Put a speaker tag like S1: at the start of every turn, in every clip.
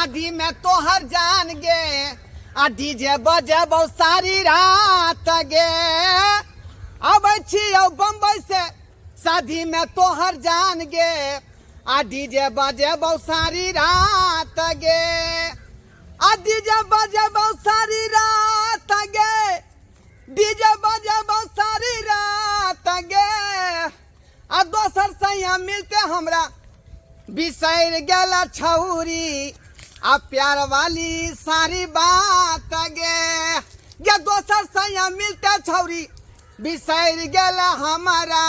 S1: शादी में तोहर जान गे आ डीजे बजेबौ सारी रात गे। अबै छियौ बम्बई से शादी में तोहर जान गे आ डीजे बजेबौ सारी रात गे, आ डीजे बजेबौ सारी रात गे, डीजे बजेबौ सारी रात गे। आ दोसर सैया मिलते हमरा बिसरि गेल छौरी आ प्यार वाली सारी बात गे। गे दोसर सैया मिलते छौरी बिसरि गेल हमारा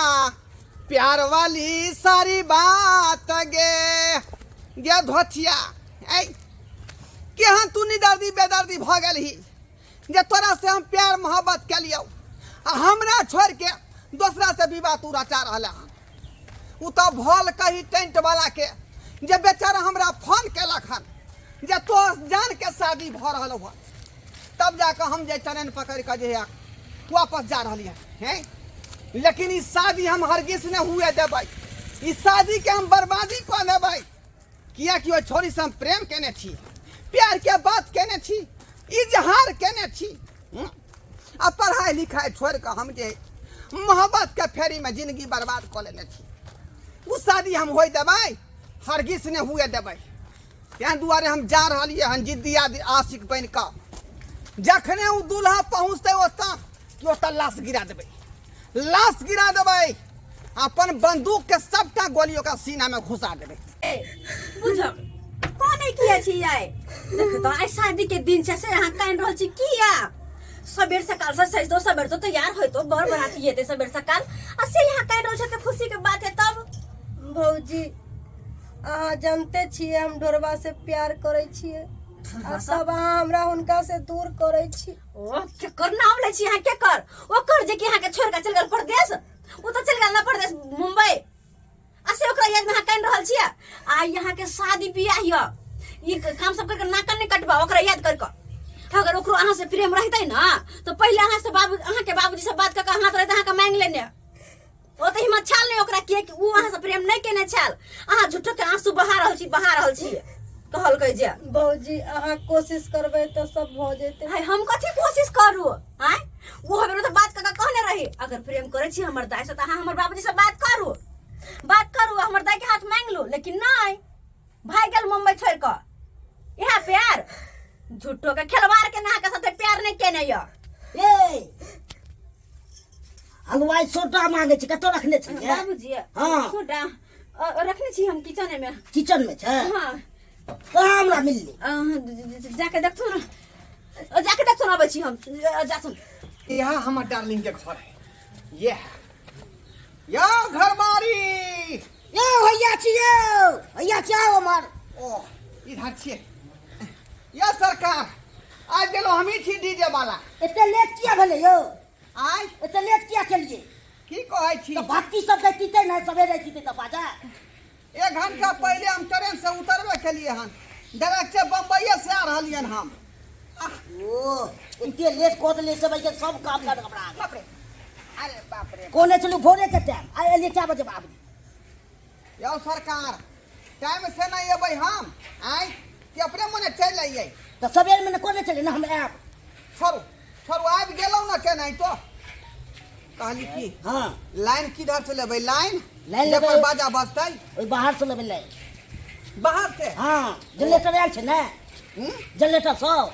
S1: प्यार वाली सारी बात गे। गे धोथिया ऐ केहन तू निदर्दी बेदर्दी भऽ गेलही जे तोरा से हम प्यार मोहब्बत केलियौ आ हमरा छोड़ के दोसरा से विवाह तू रचा रहल हन। उ तऽ भल कही टेंट वाला के जे बेचारा हमरा फोन केलक हन जे तो जान के शादी भऽ रहल हन, तब जाकऽ हम जे ट्रेन पकड़ कऽ जे है वापस जा रहलियै हन, हैं। लेकिन ई शादी हम हरगिज नहि हुए देबै, ई शादी के हम बर्बादी कऽ देबै, कियाकि ओहि छोरी से हम प्रेम केने छी, प्यार के बात केने छी, इजहार केने छी। आ पढ़ाई लिखाई छोड़ कऽ हम जे मोहब्बत के फेरी में जिंदगी बर्बाद कऽ लेने छी, ओ शादी हम होय देबै? हरगिज नहि हुए देबै। ताहि दुआरे हम जा रहलियै हन जिद्दी आशिक बनि कऽ। जखने ओ दूल्हा पहुँचतै ओतऽ कि ओतऽ लाश गिरा देबै, लाश गिरा देबै, अपन बंदूक के सबटा गोली ओकरा सीना में घुसा देबै।
S2: ए, बुझब कोने किया छी आइ? देख तो आइ शादी के दिन छै से अहाँ कान रहल छी किया? सबेर सकाल से सजतो सबेर तो तैयार होइतो बर बराती जेते सबेर सकाल, आ से यहाँ कान रहल छै त खुशी के बात है तब।
S3: भौजी अहाँ जानते छियै हम ढोरबा से प्यार करै छियै आ तब अहाँ हमरा हुनका से दूर करै छी।
S2: ओ केकर नाम लै छी अहाँ? केकर? ओकर जे कि अहाँ के छोड़ के चल गेल परदेश, ओ तऽ चल गेल ना परदेश मुंबई, आ से ओकरा याद में अहाँ कान रहल छियै। आ यहाँ के शादी बियाह य ई काम सब करके नाक नहीं कटबा ओकरा याद कर के। अगर ओकरो अहाँ से प्रेम रहतै ना तो पहले अहाँ से बाबू, अहाँ के बाबूजी से बात करके हाथ रहते अहाँ के मांग लेने। ओ तऽ हिम्मत छल नहीं ओकरा, किया कि उ अहाँ से प्रेम नहीं केने छल। अहाँ झूठो के आंसू बहा रहल छी, बहा रहल छी कहलकै जे।
S3: भौजी अहाँ कोशिश करबै तऽ सब भऽ जेतै।
S2: हाय हम कथी कोशिश करू? आय वो हमरा तऽ बात कऽ कहने रही अगर प्रेम करै छी हमर दाय से तऽ अहाँ हमर बाबूजी से बात करू, बात करू, हमर दाय के हाथ मांग लू। लेकिन नहीं, भाग गेल मुंबई छोड़ कऽ। इहा प्यार झूठो के खिलवाड़ के नहा के साथे प्यार नहीं केने य।
S4: ए हलवाई सोडा मांगे छै, कतौ रखने छै?
S2: बाबूजी
S4: हाँ।
S2: सोडा रखने छी हम किचन में।
S4: किचन में छै?
S2: हाँ।
S4: कहाँ हमरा मिलली?
S2: जाके देखथु ना, जाके देखथु ना, अबै छी हम, जाथुन।
S1: यह हमर डार्लिंग के घर है, ये है यो घरबारी।
S4: यो भैया छियो, भैया छियो हमर।
S1: ओ इधर छिए यो सरकार, आज गेलो हम ही छी डीजे वाला।
S4: एते लेट किया भेलै यो?
S1: आय
S4: एते लेट किया केलिए?
S1: की कहै छी?
S4: तऽ भक्ति सब दैतिते ने, सवेरे दैतिते तऽ बाजा।
S1: एक घंटा पहले हम ट्रेन से उतरबे केलिए हन, डायरेक्ट बम्बईए से आ रहलियन हम।
S4: ओ एते लेट कऽ देलियै सब, के सब काम कर हमरा।
S1: बाप रे, अरे बाप रे।
S4: कोने चलू भोरे के टाइम, आइ एलियै कए बजे बाबू?
S1: यौ सरकार टाइम से नहीं अबै हम, आय कि अपने मने चलि अइयै?
S4: तऽ सबेर में कोने चले ना हम आयब।
S1: छोड़ू छोड़ू, आबि गेलहुँ ना केनाहितो। कहली की
S4: हाँ
S1: लाइन किधर से लेबै? लाइन
S4: लाइन
S1: जे पर
S4: लेबै।
S1: बाजा बजतै
S4: ओहि बाहर से लेबै लाइन।
S1: बाहर से?
S4: हाँ जनरेटर आयल छै ने।
S1: हम्म?
S4: जनरेटर सब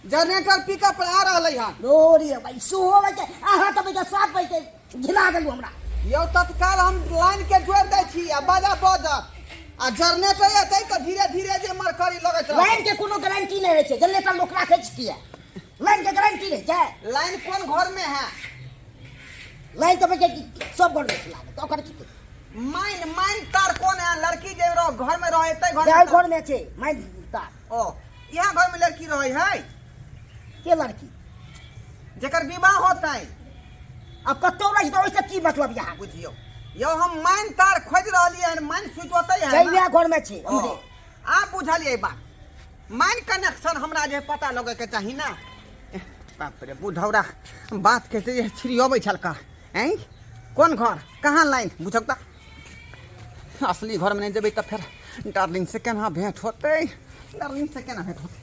S1: जनरेटर पिकअप पर आ रहलै हन।
S4: रोरी भाई सुहो भाई के अहाँ तऽ भाई 7 बजे घिना देलू हमरा।
S1: यौ तत्काल हम लाइन के जोड़ दै छी आ बाजा बजत आ जनरेटर एतै तऽ धीरे धीरे जे मरकरी लगैत रहतै।
S4: लाइन के कोनो गारंटी नहि रहै छै, जनरेटर लोक राखै छै किया? लाइन के गारंटी रहै छै?
S1: लाइन कोन घर में है?
S4: लाइन तऽ भाई सब घर में छै लागल, तऽ ओकर की?
S1: माइन माइन तार कोन है? लड़की जे रह घर में रहे तै घर में
S4: जाय
S1: तार।
S4: घर में छै माइन तार।
S1: ओ यहाँ घर में लड़की रहे है?
S4: के लड़की?
S1: जेकर विवाह होतै।
S4: अब कतौ रहै छै तऽ ओहिसँ की मतलब यहाँ?
S1: बुझियौ यौ हम माइन तार खोजि रहलियै हन, माइन स्विच ओतै है ना?
S4: जइया घर में छै
S1: ओ,
S4: हमरे।
S1: आब बुझलियै बात। माइन कनेक्शन हमरा जे पता लगै के चाही ना। बाप रे बुढ़ौरा बात के जे छिड़ियबै छलका। ऐं कोन घर कहाँ लाइन बुझक तऽ। असली घरमे नहि जेबै तऽ फेर डार्लिंग से केना भेंट होतै, डार्लिंग से केना भेंट होतै?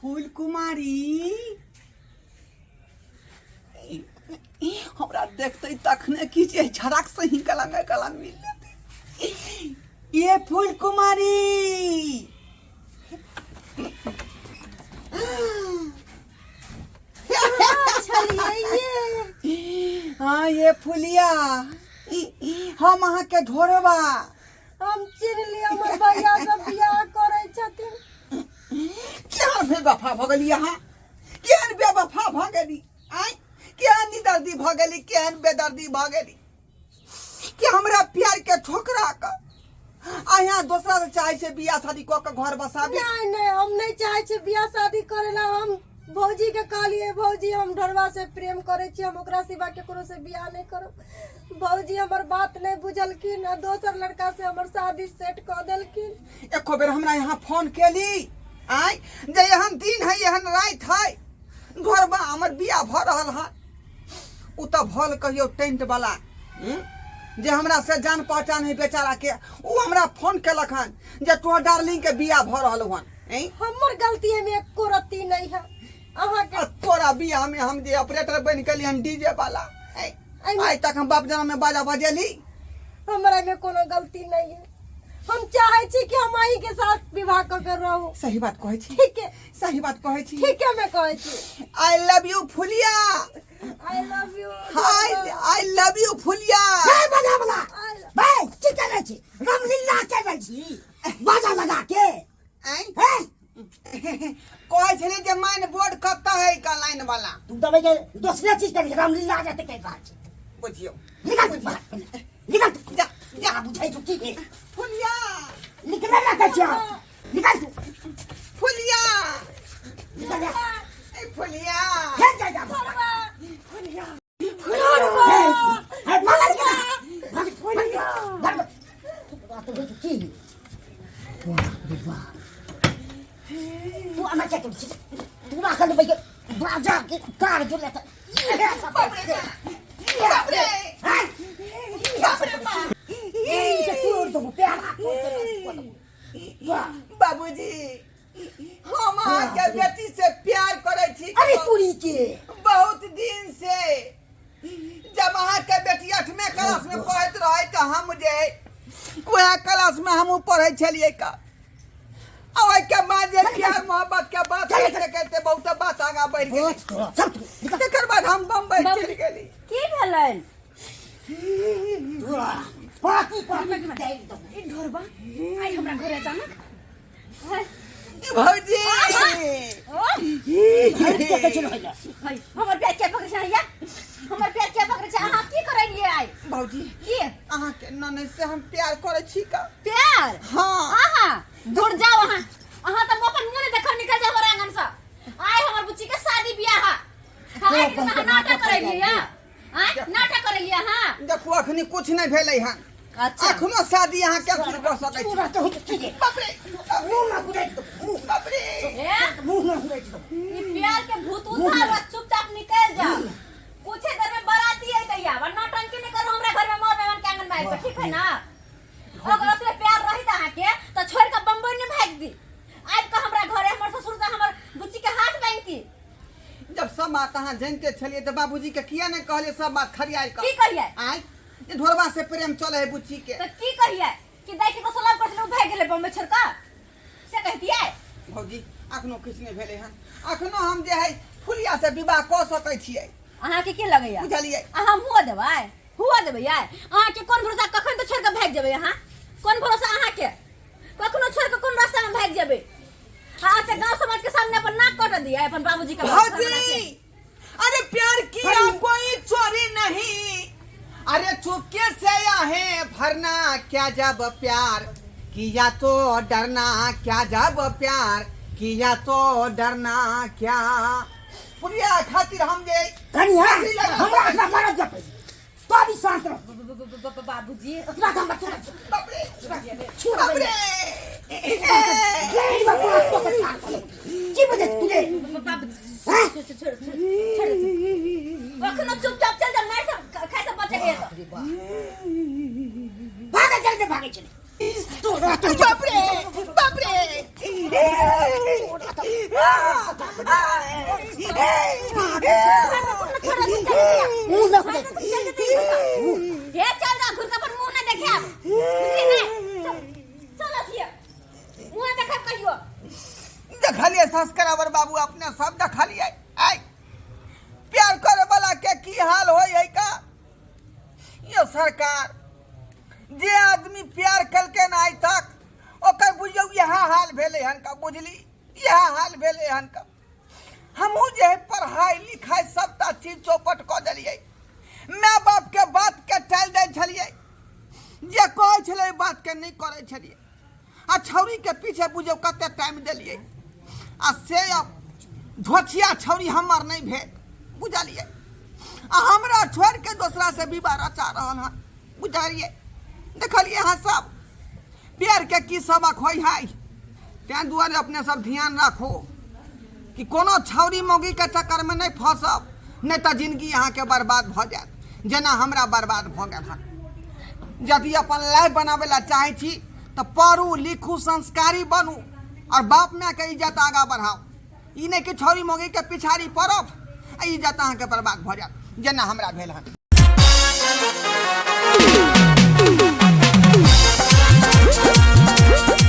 S1: फूल कुमारी हमरा देखते तखने की जे झड़क से ही गला में गला मिल लेते। ये फूल कुमारी,
S3: छलियै ये?
S1: हाँ ये फुलिया, हम अहाँ के ढोरबा।
S3: हम चिन्ह लियै, हमर भैया सब बियाह करै छथिन।
S1: केहन बेवफा भऽ गेली अहाँ, केहन बेवफा भऽ गेली? आँय, केहन निदर्दी भऽ गेली, केहन बेदर्दी भऽ गेली कि हमरा प्यार के ठोकरा कऽ आ यहाँ दोसरा से चाहे छै बियाह शादी कऽ के घर बसाबी?
S3: नहीं नहीं, हम नहीं चाहे छी बियाह शादी करे ला। हम भौजी के कहलिए, भौजी, हम ढोरवा से प्रेम करे छी, हम ओकरा सिवा केकरो से बियाह नहीं करब। भौजी हमर बात नहीं बुझलखिन आ दोसर लड़का से हमर शादी सेट कऽ देलखिन।
S1: एको बेर हमरा यहाँ फोन केली आय जे एहन दिन है, एहन राति है, घरबा हमर बियाह भऽ रहल है? उ तऽ भल कहियो टेंट वाला जे हमरा से जान पहचान है बेचारा के, उ हमरा फोन केलक हन जे तोहर डार्लिंग के बियाह भऽ रहल हन। ऐं?
S3: हमर गलती में एको रत्ती नहीं है अहाँ के।
S1: आ तोरा बियाह में हम जे ऑपरेटर बनि गेली हन डीजे वाला, ऐं? आइ तक हम बाप जना में बाजा बजेली?
S3: हमरा में कोनो गलती नहीं है। हम चाहे छी कि हम अहीं के साथ विवाह कऽ के रहू।
S1: सही बात कहै छी?
S3: ठीक है।
S1: सही बात कहै छी?
S3: ठीक है, मैं कहै छी।
S1: I love you Phuliya.
S3: I love you.
S1: I love you Phuliya.
S4: ए बाजा वाला भाई, की करै छी? रामलीला कर रहल छी बाजा लगा के?
S1: ऐं?
S4: हैं?
S1: कहै छलै जे माइन बोर्ड कतऽ है का लाइन वाला।
S4: तू दबाई के दोसरे चीज करी, रामलीला जाते कह रहल छी।
S1: बुझियौ।
S4: निकल तू बाहर, निकल तू।
S1: जा जा।
S4: बुझै छु की भेल।
S1: फुलिया।
S4: निकले ना कहै छियौ, निकल तू।
S1: फुलिया।
S4: निकल जा।
S1: ए फुलिया।
S4: फेर जा जा हे भागल के भाग भाग बात होइ छौ की? बाप रे बाप, तू अना क्या करै छी? तू राखल लेबै के बाजा के तार जुड़ले त
S1: बाप रे बाप रे बाप रे बाप।
S4: तोड़ देबो, प्यारा तोड़ देबो।
S1: बाबूजी, हम अहाँके बेटी से प्यार करै छी।
S4: अरे तोरी के।
S1: बहुत दिन से। जब अहाँके बेटी अठमे क्लास में पढ़ैत रहै तऽ हम जे वएह क्लास में हमहूँ पढ़ै छलियै का, आ ओहिके बाद जे प्यार मोहब्बत के बात करते करते बहुत बात आगाँ बढ़ि गेलै।
S4: चल तू निकल।
S1: तकर बाद हम बम्बई चलि गेली।
S2: की भेलनि?
S4: तोरा पाकी पाकी डालि देबो।
S2: ई ढोरबा आइ हमरा घरे अचानक है?
S1: भौजी।
S2: ओ
S4: के कहै छै रहै
S2: है, हमर पैर के पकड़ै छै या? हमर पैर के पकड़ै छै? अहाँ की करलियै आइ?
S1: भौजी।
S2: की?
S1: अहाँके ननद से हम प्यार करै छी का।
S2: प्यार?
S1: हाँ।
S2: अहाँ दूर जाओ। अहाँ अहाँ तऽ अपन मुँह नहि देखब। निकल जाओ हमर आंगन से। आइ हमर बुच्ची के शादी बियाह है। हाँ, अहाँ नाटक करलियै? आइ नाटक करलियै अहाँ?
S1: देखू, अखनी कुछ नहि भेलै हन।
S2: अच्छा।
S1: अखनो शादी अहाँ कैंसिल कऽ सकै छी।
S4: तोरा तऽ होइ छै की रे?
S1: बाप रे।
S4: मुँह ना घुराइत देबो मुँह।
S1: बाप रे।
S2: ए
S4: मुँह ना घुराइत देबो।
S2: ई प्यार के भूत उतार आ चुपचाप निकल जा। कुछ देर में बाराती आई तैया और नौटंकी नहीं करो हमरा घर में, मोर मेहमान के आंगन में आबि के, ठीक है ना? अगर ओतबे प्यार रही त अहाँ के तो छोड़ के बम्बई नहीं भाग दी। आबि के हमरा घरे हमर ससुर से हमर बुच्ची के हाथ बांधती।
S1: जब सब बात अहाँ जानते छलियै तऽ बाबूजी के किया नहि कहलियै सब बात खरियाइ कऽ?
S2: की कहियै?
S1: आँय, जे ढोरबा से प्रेम चले है बुच्ची के।
S2: तो की कहियै कि दाइ के कसला पर भाग गेलै बम्बई छोड़ के, से कहतियै?
S1: भौजी, अखनो किछु नहि भेलै हन। अखनो हम जे है फुलिया से विवाह कऽ सकै छियै।
S2: अहाँ के की लगैया?
S1: बुझलियै?
S2: अहाँ हुआ देबै, हुआ देबै यार? अहाँ के कोन भरोसा, कखन तो छोड़ के भागि जेबै अहाँ? कोन भरोसा अहाँ के, कखनो छोड़ के कोन रास्ता में भागि जेबै? हाँ, तऽ गांव समाज के सामने अपन नाक कट दिया अपन बाबूजी के।
S1: भौजी, अरे प्यार किया कोई चोरी नहीं, अरे चुपके से आहे भरना क्या, जब प्यार किया तो डरना क्या, जब प्यार किया तो डरना क्या। पुरिया खातिर हम जे
S4: कनिया, हमरा एकरा मारत जा पहिले तो अभी शांत रह।
S2: बाबूजी।
S4: एकरा हम बच्चा।
S1: बाप रे।
S4: छोड़।
S1: बाप रे।
S4: रे बाप रे, की बजे तू रे?
S2: बाबूजी, छोड़ छोड़ छोड़। अखनो चुपचाप चल जा मार सब खाए से बचे के
S4: बाप रे बाप। भागे चल भागे चल तोरा तो
S1: बाप रे बाप रे
S4: मुंह ना खुले
S2: हे चल जा घुर के अपन मुंह ना देखे अब बुझली ने चल चल अथिया मुंह ना देखे कहियो
S1: देखलिए संस्कार बाबू अपने सब देखलिए आय प्यार करे वाला के की हाल होय है का यो सरकार जे आदमी प्यार कलके ना आइ तक ओकर बुझियौ इएह हाल भेलै हन का बुझली इएह हाल भेलै हन का हमहूँ जे है पढ़ाइ लिखाइ सभटा चीज चौपट कऽ देलियै माय बापके बातके टालि दै छलियै जे कहै छलै ओहि बातके नहि करै छलियै आ छौड़ीके पीछे बुझियौ कते टाइम देलियै आ से अब धोछिया छौड़ी हमर नहि भेल बुझलियै आ हमरा छोड़ि के दोसरा से विवाह रचा रहल हन बुझलियै देखलियै अहाँ सब प्यारके की सबक होइ है ताहि दुआरे अपने सब ध्यान राखू कि कोनो छौड़ी मौगीके चक्करमे नहि फँसब नहि तऽ जिनगी अहाँके बर्बाद भऽ जायत जेना हमरा बर्बाद भऽ गेल हन यदि अपन लाइफ बनाबै लए चाहै छी तऽ पढ़ू लिखू संस्कारी बनू आओर बाप मायके इज्जत आगाँ बढ़ाउ ई नहि कि छौड़ी मौगीके पिछाड़ी पड़ब आ इज्जत अहाँके बर्बाद भऽ जायत जेना हमरा भेल हन।